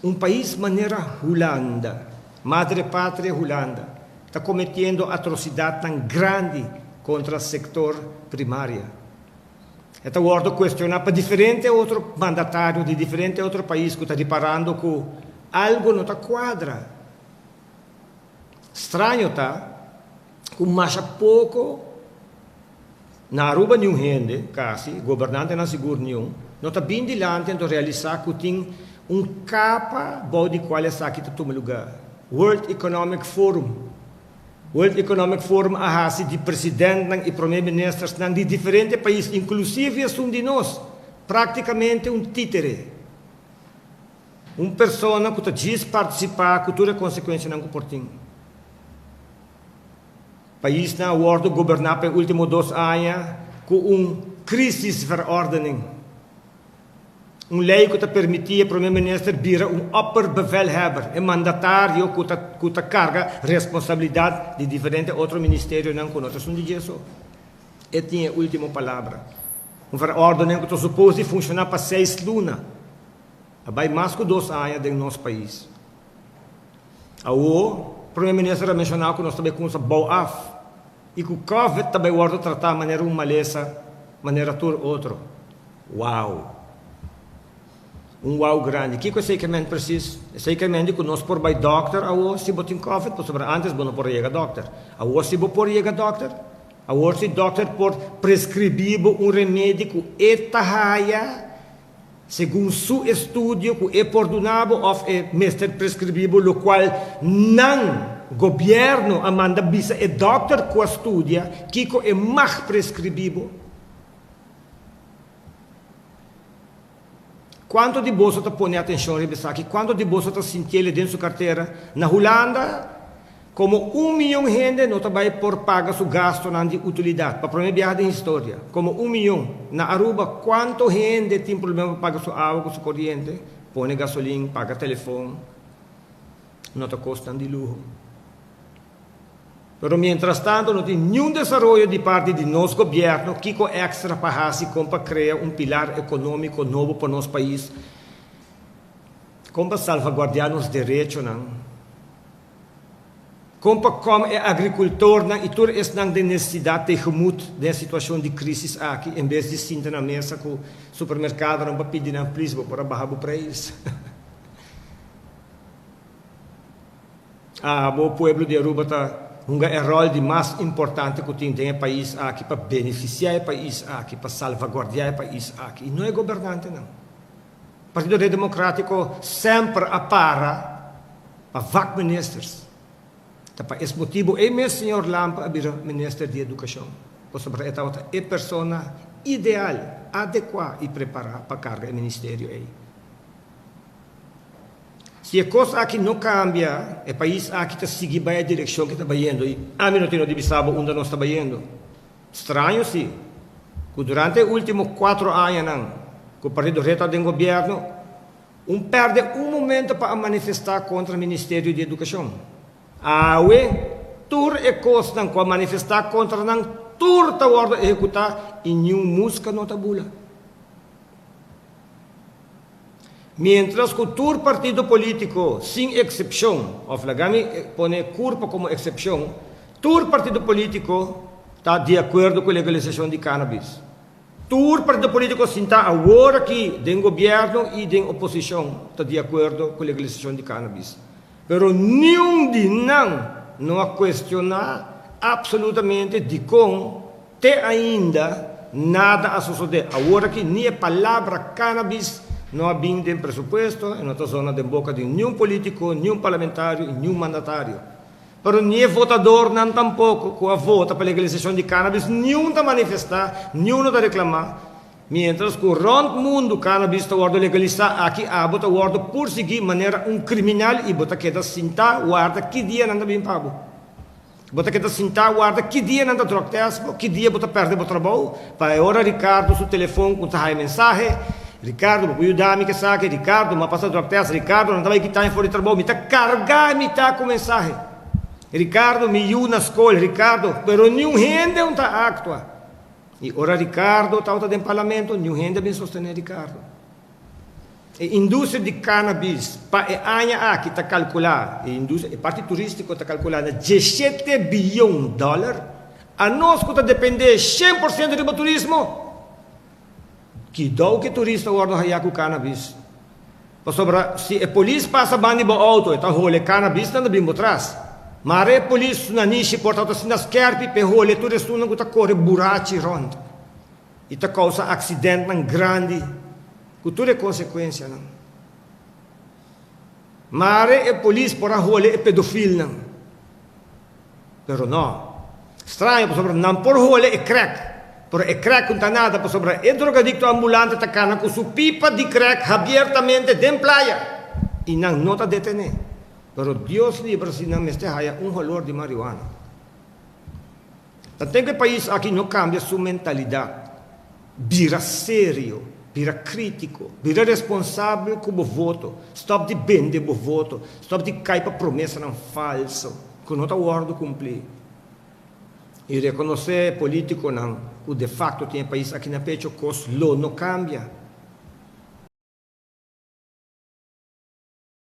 Un pais manera Hulanda, madre patria Hulanda, ta kometiendo atrosidatnan grandi kontra sektor primaria. E ta wòrdu kuestioná pa diferente otro mandatario di diferente otro pais ku ta riparando ku algu no ta kuadra. Straño ta ku masha poko na Aruba niun hende, kasi, gobernantenan sigur niun, no ta bin dilanti anto realisá ku tin un kapa bou di kual esaki ta tuma lugá. World Economic Forum World Economic Forum a hasi di presidentnan i prome ministersnan di diferente pais, inklusive esun di nos, praktikamente un títere. Un persona ku ta djis partisipá ku tur e konsekuensianan ku por tin. Paisnan a wòrdu goberná pa e último dos aña ku un crisisverordening, un lei ku ta permití e prome minister bira un opperbevelhebber, e mandatario ku ta ku ta karga responsabilidat di diferente otro ministerionan ku no ta esun di dje so. E tin e último palabra. Un verordening ku ta supos di funshoná pa seis luna. A bai mas ku dos aña den nos pais. Awo, Prome Minister a menshoná ku nos ta bai kumsa bou af i ku Covid ta bai wòrdu tratá manera un malesa manera tur otro. Wow! Un wow grandi. Kiko esei ke men presis? Esei ke men di ku nos por bai dòkter awo si bo tin Covid, pasobra ántes bo no por a yega dòkter. Awo si bo por yega dòkter. Awor si dòkter por preskribí bo un remedi ku e ta haya. Segun su estudio ku e por duna bo òf e mester preskribí bo lokual nan, gobièrnu, a manda bisa e dòkter ku a studia kiko e mag preskribí bo. Kuantu di boso ta pone atenshon riba esaki? Kuantu di boso ta sintiel den su kartera? Na Hulanda, Komo un miyon hende no ta bai por paga su gastonan di utilidat pa prome biaha den historia. Komo un miyon. Na Aruba kuanto hende tin problema pa paga su awa ku su koriente, pone gasolin, paga telefon. No ta kosnan di luho. Pero mientrastanto no tin niun desaroyo di parti di nos gobierno kiko extra pa hasi kon pa krea un pilar economico nobo pa nos pais, kon pa salvaguardia nos derechonan. Kon pa kòm e agrikultornan i tur esnan den nesesidat tegemoet den e situashon di krísis aki en bes di sinta na mesa ku supermerkadonan pa pidi nan plis bo por a baha bo preis? Abo pueblo di Aruba ta hunga e ròl di mas importante ku tin den e pais aki pa benefisiá e pais aki, pa salvaguardiá e pais aki i no e gobernantenan. Partido Rei Democratico semper a para pa vakministers. Ta pa es motibo ei mes señor Lampe a bira minister di Educacion, pasobra e tabata e persona ideal, adecua y prepara pa carga e ministerio ei. Si e cos aki no cambia, e pais aki ta sigui bay e direccion ke ta bayendo y ami no tin no di bisa bo unda nos ta bayendo. Straño si, ku durante e último kuatro añanan ku Partido Red ta den gobièrnu, un pèrdè un momento pa a manifestá kontra Ministerio di Edukashon. Awe, tur e kosnan ku a manifestá kontra nan tur ta wòrdu ehekutá i niun muska no ta bula. Miéntras ku tur partido polítiko, sin eksepshon, òf laga mi pone Curpa komo eksepshon, tur partido polítiko ta di akuerdo ku legalisashon di cannabis. Tur partido polítiko sintá awor aki den gobièrnu i den oposishon ta di akuerdo ku legalisashon di cannabis. Pero niun di nan no a kuestioná apsolutamente dikon Te ainda nada a sosodé. Awor aki ni e palabra cannabis no a bin den presupuesto, e no ta zona den boca di niun politico, niun parlamentario y niun mandatario. Pero ni e votadornan tampoco cu a vota pa legalisacion di cannabis niun ta manifesta, niun no ta reclama. Mientras cu rond mundo cannabis ta wordo legalisa, aki abo ta wordo pursigui manera un criminal y bo ta keda sinta warda ki dia nan ta bin pa bo. Bo ta keda sintá warda ki dia nan ta drug test bo, ki dia bo ta pèrdè bo trabou. Pa e ora Ricardo su telefon ku ta haya mensahe, Ricardo bo por yuda mi kesaki, Ricardo mi a pasa drug test, Ricardo nan ta bai kita mi for di trabou, mi ta kargá mi ta ku mensahe. Ricardo mi yu na skol, Ricardo, pero niun hende un ta aktua. I ora Ricardo tabata den parlamento niun hende a bin sostené Ricardo. E industria di cannabis pa e aña aki ta calcula, e industria, e parti turistico ta calcula na 17 biyon dollar. Anos cu ta depende 100% riba turismo, kidou cu turista wordo haya cu cannabis? Pasobra si e polis pasa banda di bo auto, e ta hole cannabis nan ta bin bo tras. Maar e polis su nanishi por ta asina skerpi p'e hole tur esunnan cu ta core burachi rond y ta causa accidentnan grandi cu tur e consecuencianan. Mare e polis por a hole e pedofilnan. Pero no. Straño pasobra nan por hole e crack, pero e crack no ta nada pasobra e drogadicto ambulante ta cana cu su pipa di crack habiertamente den playa y nan no ta detene. Pero Dios libra si nan mester haya un holor di marihuana. Tanten cu e pais aki no cambia su mentalidad, bira serio, bira critico, bira responsabel cu bo voto, stop di bende bo voto, stop di cay pa promesanan falso cu no ta wordo cumpli y reconoce politiconan cu de facto tin e pais aki na pecho, cos lo no cambia.